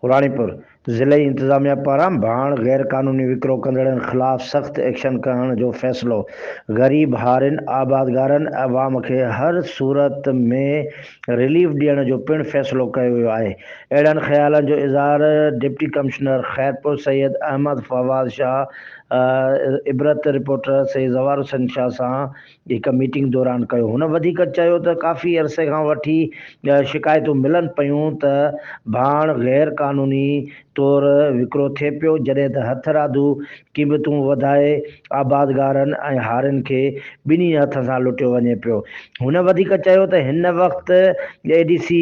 راڻيپور، ضلعي انتظاميا پاران ڀاڻ غير قانوني وڪرو ڪندڙن خلاف سخت ايڪشن کڻڻ جو فيصلو، غريب هارين، آبادگارن، عوام کي هر صورت ۾ رليف ڏيڻ جو پڻ فيصلو ڪيو ويو آهي. اهڙن خيالن جو اظهار ڊپٽي ڪمشنر خيرپور سيد احمد فواد شاهه عبرت رپورٽر سيد زوار حسين شاهه سان هڪ ميٽنگ دوران ڪيو. هن وڌيڪ چيو ته ڪافي عرصي کان وٺي شڪايتون ملن پيون ته ڀاڻ غير قانوني طور وڪرو ٿئي پيو جڏهن ته هٿرادو قيمتون وڌائي آبادگارن ۽ هارين کي ٻنهي هٿ سان لٽيو وڃي پيو. هن وڌيڪ چيو ته هن وقت A D C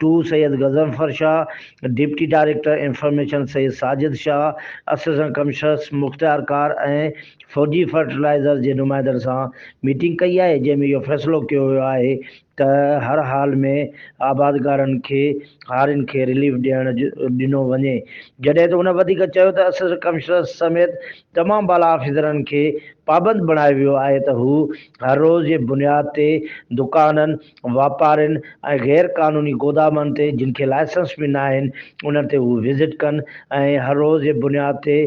two Syed Ghazanfar Shah, deputy director information Syed Sajid Shah, assistant commissioners مختيارڪار ۽ فوجي فرٽيلائزر جي نمائندن سان ميٽنگ ڪئي آهي جنهن ۾ اهو فيصلو ڪيو ويو آهي ته هر حال ۾ آبادگارن کي هارين کي رليف ڏيڻ ڏنو وڃي جڏهن ته هن وڌيڪ چيو ته اسسٽنٽ ڪمشنر سميت تمام بالا آفيسرن کي پابند بڻايو ويو آهي ته هو هر روز جي بنياد تي دڪانن واپارين ۽ غير قانوني گودامن تي جن کي لائسنس به ناهن انهن تي هو وزٽ ڪن ۽ هر روز جي بنياد تي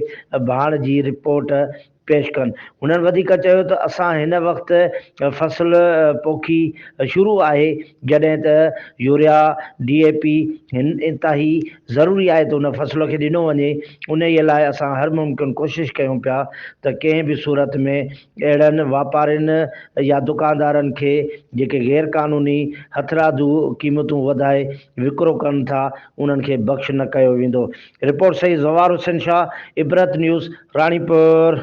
ڀاڻ جي رپورٽ پيش ڪن. هنن وڌيڪ چيو ته اسان هن وقت فصل پوکي شروع آهي جڏهن ته يوريا، ڊي اي پي هن انتهائي ضروري آهي ته ان فصل کي ڏنو وڃي انهيء لاء اسان هر ممڪن ڪوشش ڪيون پيا ته ڪنهن به صورت ۾ اهڙن واپارين يا دڪاندارن کي جيڪي غير قانوني هٿرادو قيمتون وڌائي وڪرو ڪن ٿا انهن کي بخش نه ڪيو ويندو. رپورٽ سيد زوار حسين شاهه، عبرت نيوز، راڻيپور.